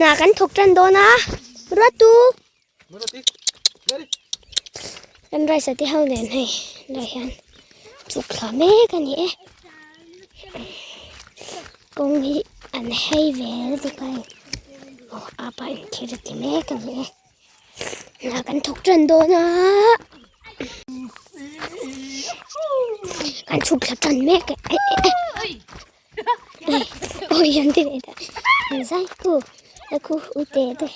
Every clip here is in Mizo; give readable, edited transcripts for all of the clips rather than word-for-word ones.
Hna kan thawk tan dawn a, Ratu! Kan rice te ho nen hei lai hian chuk thla mek a ni e. Kawng hi an hei ve lutuk a hei. Aw apa in thil a ti mek a ni e. Hna kan thawk tan dawn a. Kan chhuk thla tan mek e. Ôi anh thế này đã sai cô là cô ui tè tè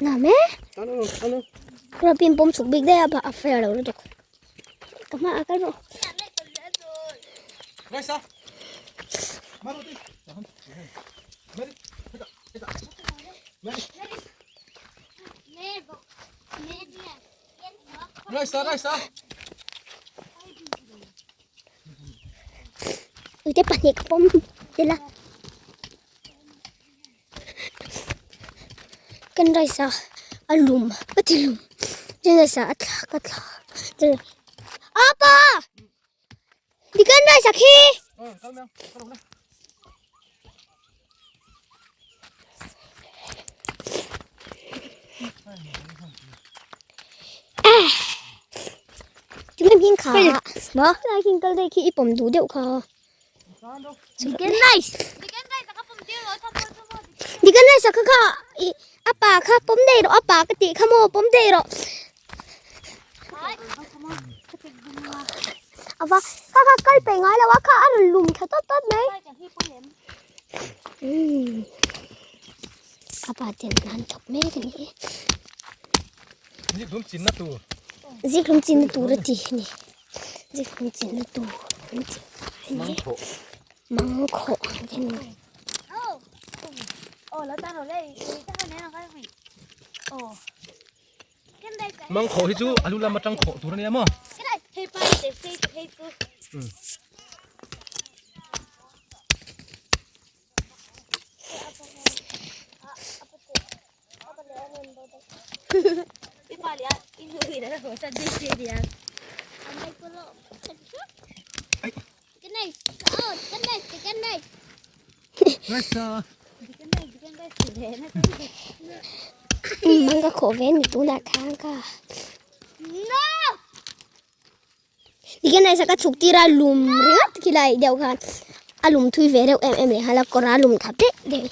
nè mẹ rồi pin bom sụp big đây bà phải là đâu được cái mà cái rồi Uite pahnih ka pawm tel a kan rice a a lum ka ti lum chuan rice ah a thla ka thla apa Dikan rice a khi. Chúng em hiên khá. Mà lại hiên kal đây khi ipom đủ deuh kha. Dikan rice. Dikan rice kha kha apa kha pom dei ro apa ka ti kha mo pom dei ro. Ava kha kha kal pe ngai lo a kha a rawn lum thla tawp tawp mai. Umm a pa ten an thawk mek a ni e. Zikhlum chinna tur. Zikhlum chinna tur a ti a ni. Zikhlum chinna tur an ti a ni. Mangkhawh. Mangkhawh ang te ni. Mang khawh hi chu a lu lam atang khawh tur a nia maw? Manga khawh ve ni tunah khan ka Tihian nasa ka chhuk tir a lum ringawt khilai deuh khan a lum thui ve reuh em em leh nghal a kawr a lum thap daih daih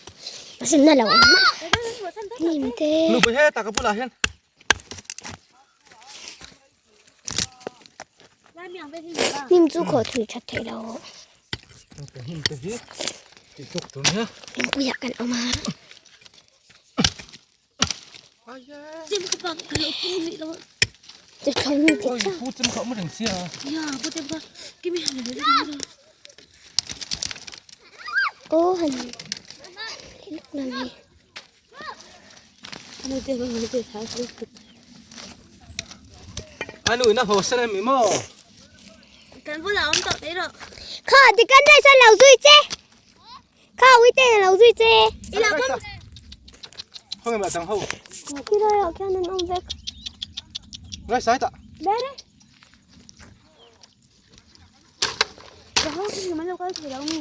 mahse na lo ang mah hnim te. Nupui hetah ka bulah hian. Hnim chu khawh thui that theih lo. Hnim te hi tih tuk tur nia. Hlimpuiah kan awm a. Aw han luk na mai. Anu ina haw sen em maw? Kan bulah awm tawh teh rawh. Kha tikan rice a lo zui che. Kha uite a lo zui che. I lo pawm. Khawnge mah dang ho. Khilai ah khian an awm vek. Rice ai tah. Bere. An lo kal thei lo mi?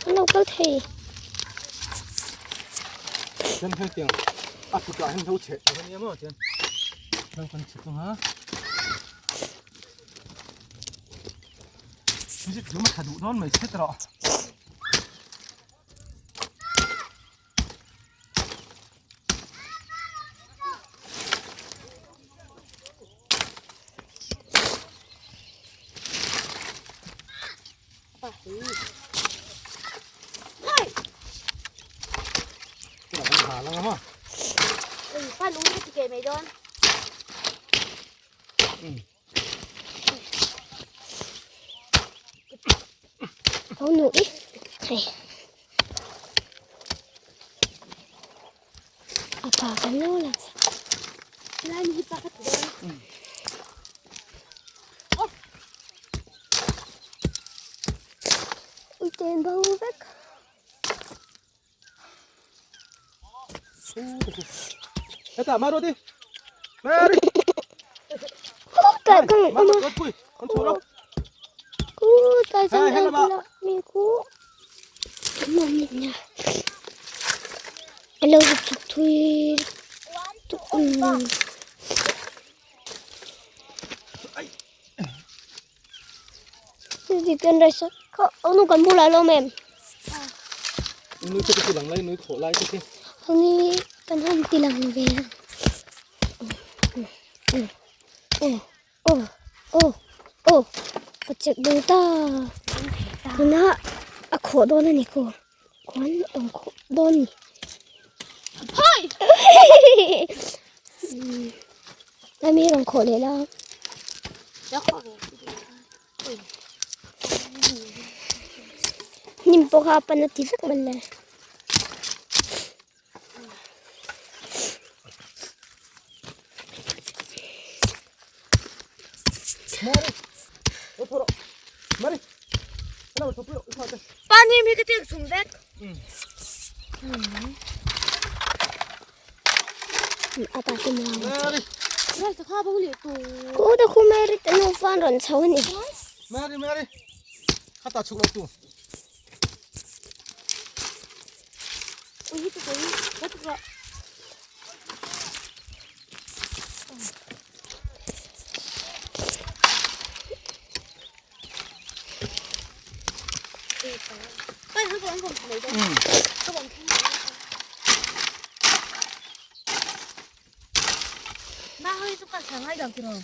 An lo kal thei. Chuan hei tiang a kutah hian lo cheh tak a nia maw chuan lo kan chhe tung a. Music dum a tha duh dawn mai chhet rawh. Ho nu i hei a pa kan lo lang ui ten bo vek Hetah Maruti Mary Ka ka Maruti pui kan chhuah lo. Kai chan ang kula mi ku mami nya alo chuk thui tu Di kan rice kho onu kan bula lo mem Nui chu ti lang lai nui kho lai chu Oni kan han ti lang ve Oh oh oh oh a check deuh ta tuna a khawh dawn a ni khaw khuan ang khawh dawn ni Hoi! Lami rawn khawh leh la. Ka khawh ve. Hnim pawh kha a pan a ti vek mai le. Pani mi ka tik sum vek. Apa te mo. Rai sa kha bong le tu. Ku ta khu Mary te nu fan ron chho ni. Mary Mary. Khata chuk lo tu. Ui tu tu. Ka tu ra.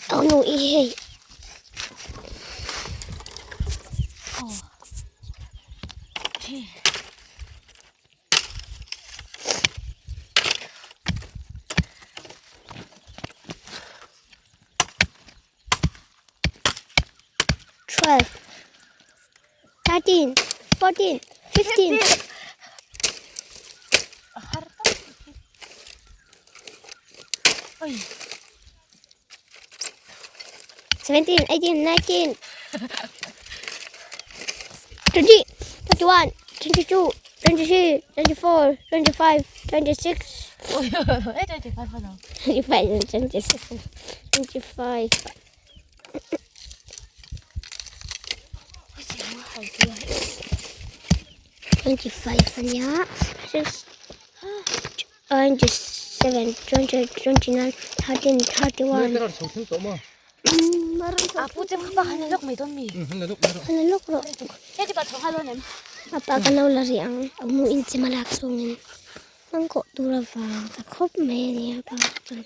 Au nu i hei. 12, 13, 14, 15. 17, 18, 19, 20, 21, 22, 23, 24, 25, 26, 25, 26, 25. 25 ania 6 27 28 29 30 31 Apa kan lo la ri ang amu in chimalak sungin ang ko tura wang ta khop mai ania pa chuan.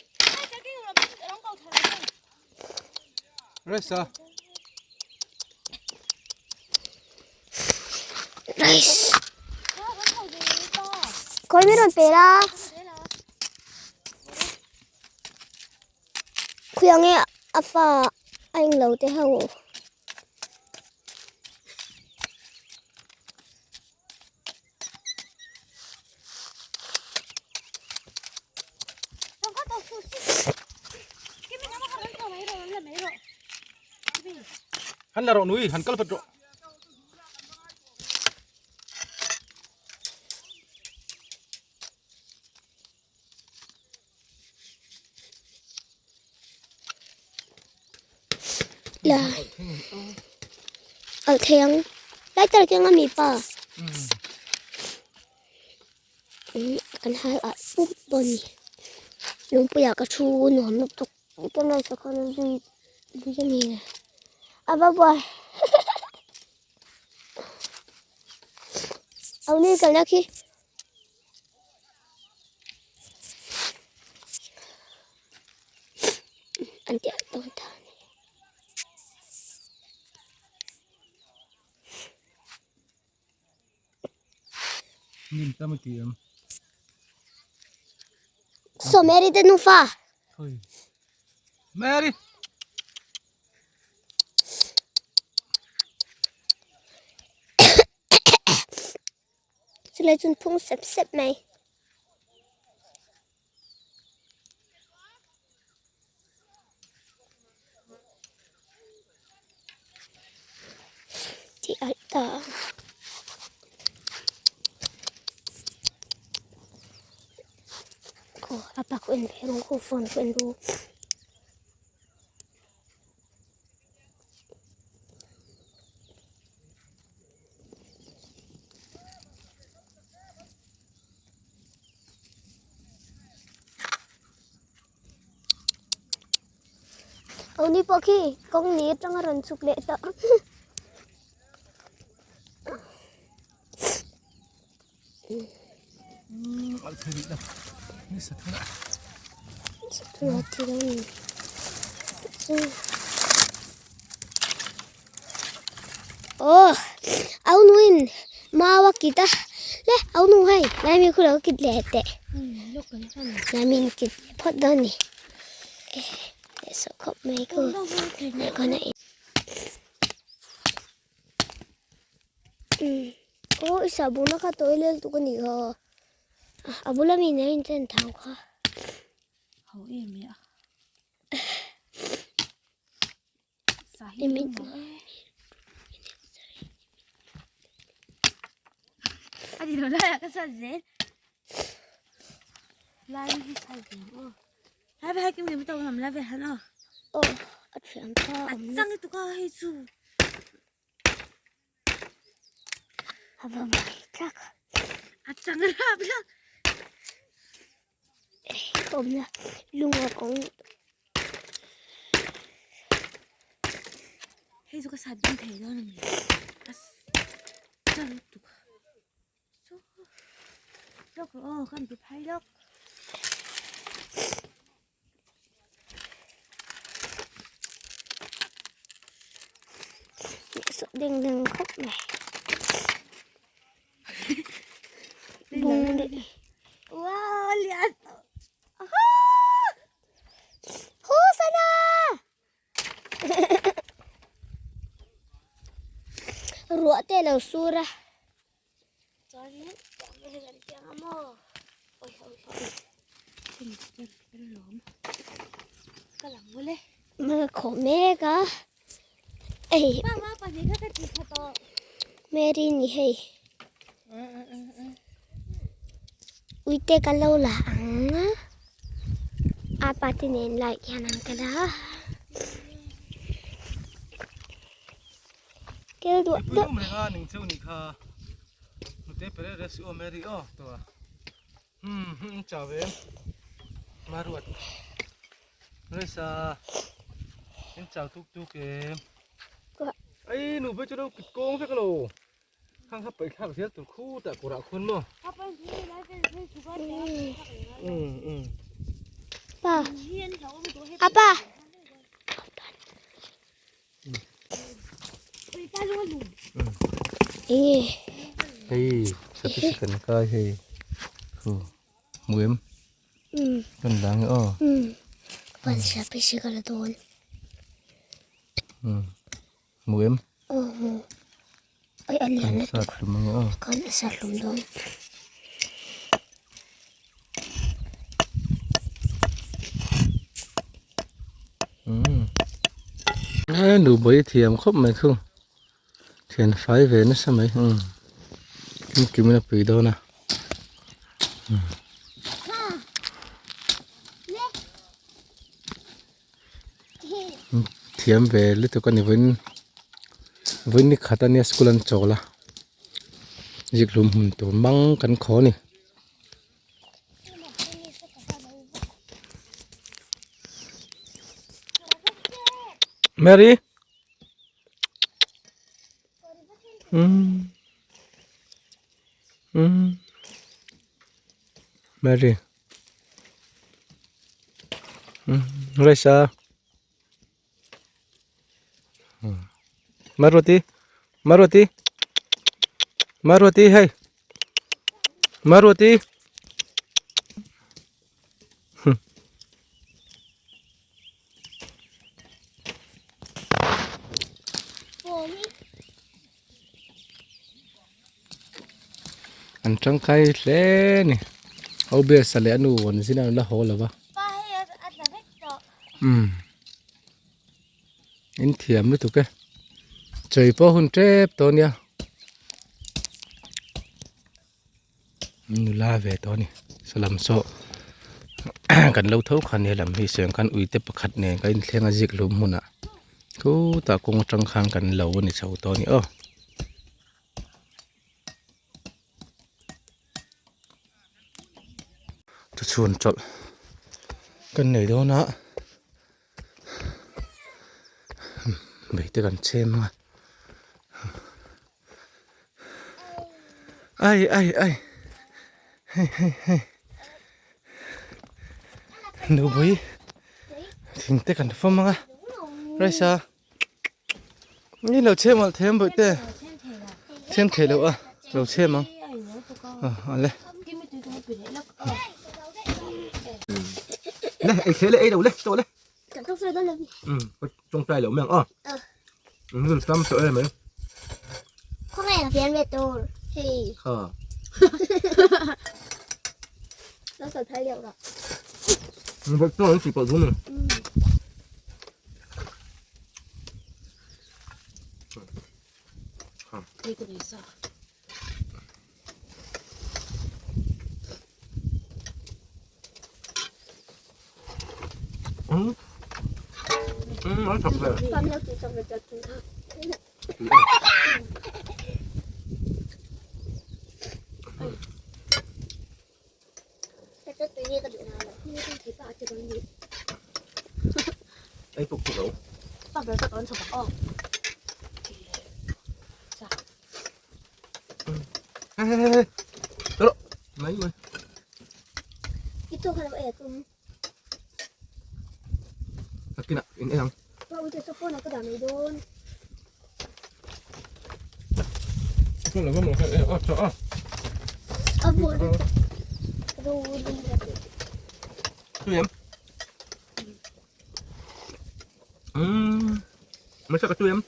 Resa. Rice. Koi mi rawn pe la. Khuiang nge a fa a englo te ho. Han la rawh nui han kal vat rawh. La alh thei ang lighter keng a mi pa kan hal ah pup dawn a ni lungpuiah ka thu nuam lutuk ka ngaihsak khan a zui zui a ni a va buai au ni kalna khi. An ti alh dawn ta a ni. Nim tam a ti em. So Mary te nufa. Thôi. Mary. Chulai chun phung sep sep mai. Tih alh ta a. Khaw a pak en ve rawng khaw phone pawh en ru. ni pawh khi kawng ni atanga rawn chhuk leh tawh. Aw au nuin mau a kit a le au nu hei lai mi khu lo kit leh teh lai mi in kit leh phawt dawn ni leh sawh khawp mai khu leh khawn a in Aw i sahbuna kha tawi lel tuk a nih kha a bula mi nen a inchen thau kha. Ho em e a. A ni lo lai ah ka sat zel. Lai hi sat zel aw. Lai ve hai kim kim to ngam lai ve han aw. Aw a thiam tha A chang tu ka hei chu. A va mai tlak. A chang rap tlak. Awm na lung a kawng. Hei chu ka sat ding thei dawn a ni. A chang tuk. Lok aw kan ti phai lok. Ding ding khawp mai. Bung deuh. Wow lian. Hosana! Ruah te lo sur a. Chuanin tiang te hi kan piang a maw awi awi awi ka lang mawl e. Ka khawh mek a ei Mary ni hei uite ka lo la ang a a pa te nen lai hian an kal a. Kel duah duah. Pa apa Hei sapi kan kai hei khu muem kan dang aw pan sapi si ka la dawn muem aw mu ai a lian sat hlum ang aw kan sat hlum dawn Nu bawi thiam khawp mai thung thian fai ve nasa mai umm kim in a pui dawn a thiam ve lutuk a ni vawiin vawiin ni khat ania school an chawl a zikhlum hmun tur mang kan khaw a ni. Mary Mary Raisa Maruti Maruti Maruti hei Maruti An tangkai hle a ni OBS a leh a nu an zin a an la haw lo va umm in thiam lutuk e chawi pawh hun tep tawh a nia nula ve tawh a ni saw lam saw kan lo tho khan he lam hi sawi ang khan uite pakhat nen kan inthleng a zik hlum hmunah khutah kawng atang khan kan lo a ni chho tawh a ni aw. Tuchhun chawlh kan nei dawn a. Mei te kan chhem ang a. Ai ai ai hei hei hei nupui thing te kan fawm ang a rice a ni lo chhem alh them bawih te chhem thei loh a lo chhem ang a le le ei thei le ei lo le chaw le tawngtai loh mai ang aw um tam tawh em mai Khawngaih a fian ve tur hei ha lo sawi phal deuh rawh bawk chuan an sih pawh dun Hei ka nei sa. Ei tuk tuk lo. Mấy người. Kina in en ang. Mấy sao cái tui em?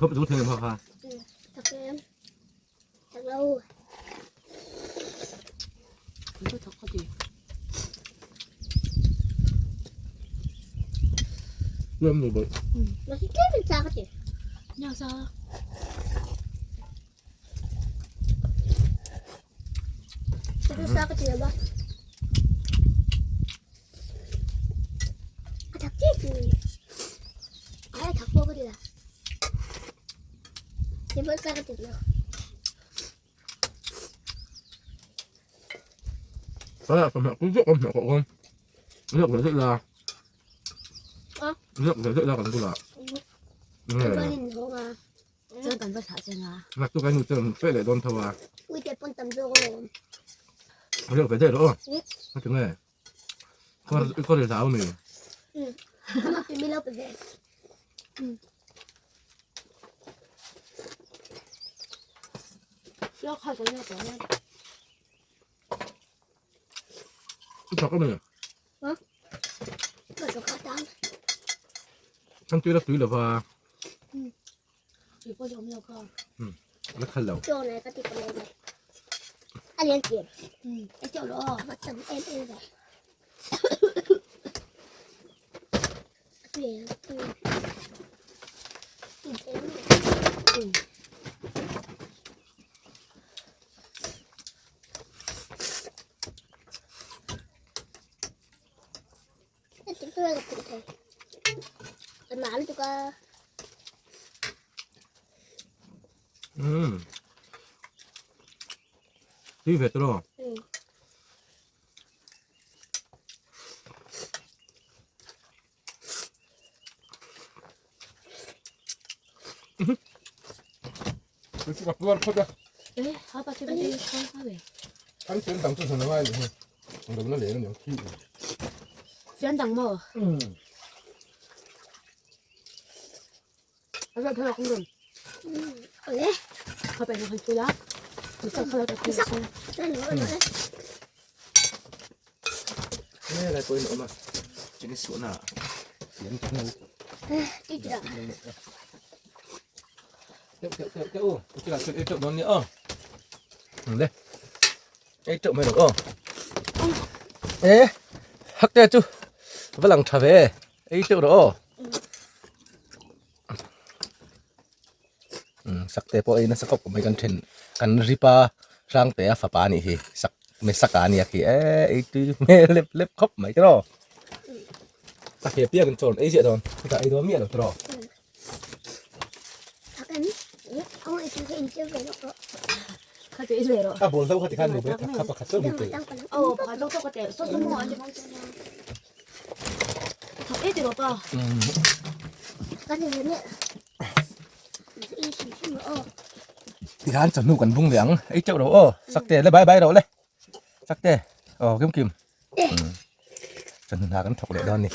Không đúng thêm hoa. 이거 더 커지. Em rồi. 그냥 사. Đó là phần mẹ cũng rất con mẹ cậu không? Rất là rất là. Rất là rất là còn là. Chuan kan va thlah cheng a. Nak tu kan nu chuan fe leh dawn tho a. A riak ve daih rawh aw. A ti nge? I kawr i hlau a mi? I chak a mi? Kan tui la tui lo va. La khal lo. Umm. Tui ve tawh. E hak te chu va lang tha ve ei teuh rawh aw sak te pawh ei nasa khawp mai kan then kan ripa hrang te a fapa a nih hi sak me saka a nia khi e ei tui hmel lep lep khawp mai te rawh a he piak in chaw ei ziah dawn chutah ei dawn miah lo te rawh. A ball deuh kha tikhan nu ber kha pakhat chauh hmu thei. Tikhan chawhnu kan bung leh ang ei teuh lo aw sakte le bye bye rawh le sakte aw kim kim chawhnu hna kan thawk leh dawn a ni.